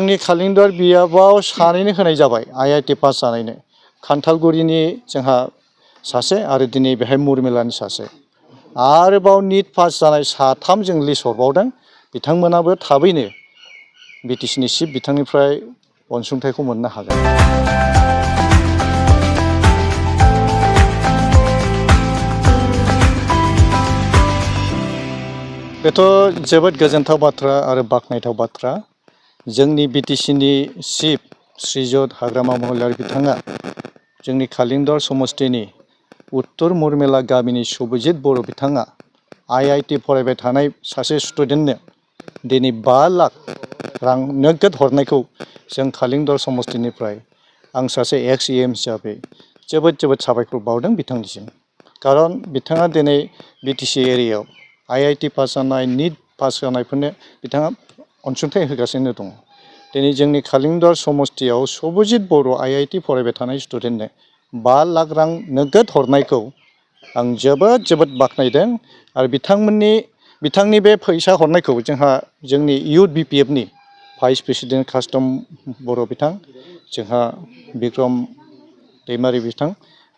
जोंनि खालिंदर बियाबाव सानैनो होनाय जाबाय IIT पास जानायनो खान्थालगुरिनि जोंहा सासे आरो दिनै बेहाय मुरमेलानि सासे आरोबाव नीट पास जानाय साथाम जों लिस्ट हरबावदों बिथांमोनाबो थाबैनो BTCनि चिफ बिथांनिफ्राय अनसुंथाइखौ मोननो हागोन। बेथ' जोबोद गोजोनथाव बाथ्रा आरो बाख्नायथाव बाथ्रा। जोंनि BTCनि चिफ श्रीजुत हाग्रामा महिलारि बिथाङा जोंनि खालिंदर समस्तिनि उत्तर मुरमेला गामिनि सुबुजित बर' बिथाङा IIT फरायबाय थानाय सासे स्टुडेन्टनो दिनै 5 लाख रां नोगोद हरनायखौ जों खालिंदर समस्तिनिफ्राय आं सासे EM हिसाबै जोबोद साबायखर बावदों बिथांनिसिम। खारन बिथाङा दिनै BTC एरियायाव IIT पास जानाय नीट पास जानायफोरनो बिथाङा अनसुंथाइ होगासिनो दङ। दिनै जोंनि खालिंदर समस्तियाव सुबुजित बर' IIT फरायबाय थानाय स्टुडेन्टनो 5 लाख रां नोगोद हरनायखौ आं जोबोद बाख्नायदों आरो बिथांनि बे फैसा हरनायखौ जोंनि इउथ BPFनि भाइस प्रेसिडेन्ट कास्टम बर' बिथां जोंहा बिक्रम दैमारि बिथां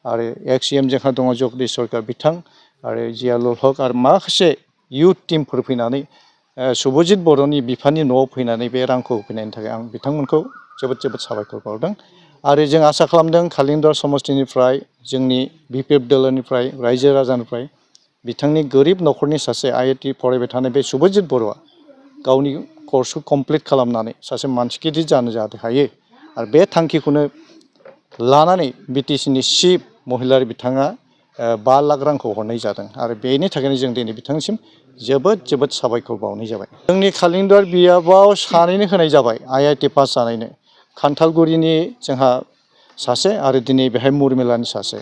आरो EM जोंहा दङ जगदीश सरकार बिथां आरो जियालुल हक आरो माखासे इउथ टीमफोर फैनानै सुबुजित बर'नि बिफानि न'आव फैनानै बे रांखौ होफैनायनि थाखाय आं बिथांमोनखौ जोबोद साबायखर बावदों आरो जों आसा खालामदों खालिंदर समस्तिनिफ्राय जोंनि BPF दोलोनिफ्राय रायजो राजानिफ्राय बिथांनि गोरिब न'खरनि सासे IIT फरायबाय थानाय बे सुबुजित बर'आ गावनि कर्सखौ कमप्लिट खालामनानै सासे मानसि गिदिर जानो जाहाथे हायो आरो बे थांखिखौनो लानानै BTCनि चिफ महिलारि बिथाङा 5 लाख रांखौ हरनाय जादों आरो बेनि थाखायनो जों दिनै बिथांनिसिम जोबोद साबायखर बावनाय जाबाय। जोंनि खालिंदर बियाबाव सानैनो होनाय जाबाय IIT पास जानायनो खान्थालगुरिनि जोंहा सासे आरो दिनै बेहाय मुरमेलानि सासे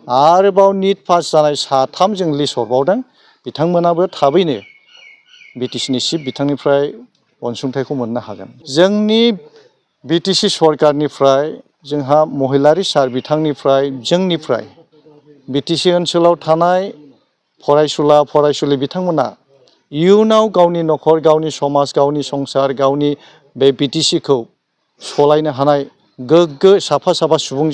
आरोबाव नीट पास जानाय साथाम जों लिस्ट हरबावदों बिथांमोनाबो थाबैनो BTCनि चिफ बिथांनिफ्राय अनसुंथाइखौ मोननो हागोन। जोंनि BTC सरकारनिफ्राय जोंहा महिलारि सार बिथांनिफ्राय जोंनिफ्राय BTC ओनसोलाव थानाय फरायसुला फरायसुलि बिथांमोना इयुनाव गावनि न'खर गावनि समाज गावनि संसार गावनि बे BTCखौ सलायनो हानाय गोग्गो साफा सुबुं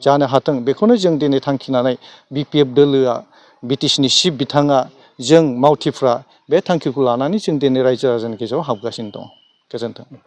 जानो हाथों बेखौनो जों दिनै थांखिनानै BPF दोलोआ BTCनि चिफ बिथाङा जों मावथिफ्रा बे थांखिखौ लानानै जों दिनै रायजो राजानि गेजेराव हाबगासिनो दं। गोजोन्थों।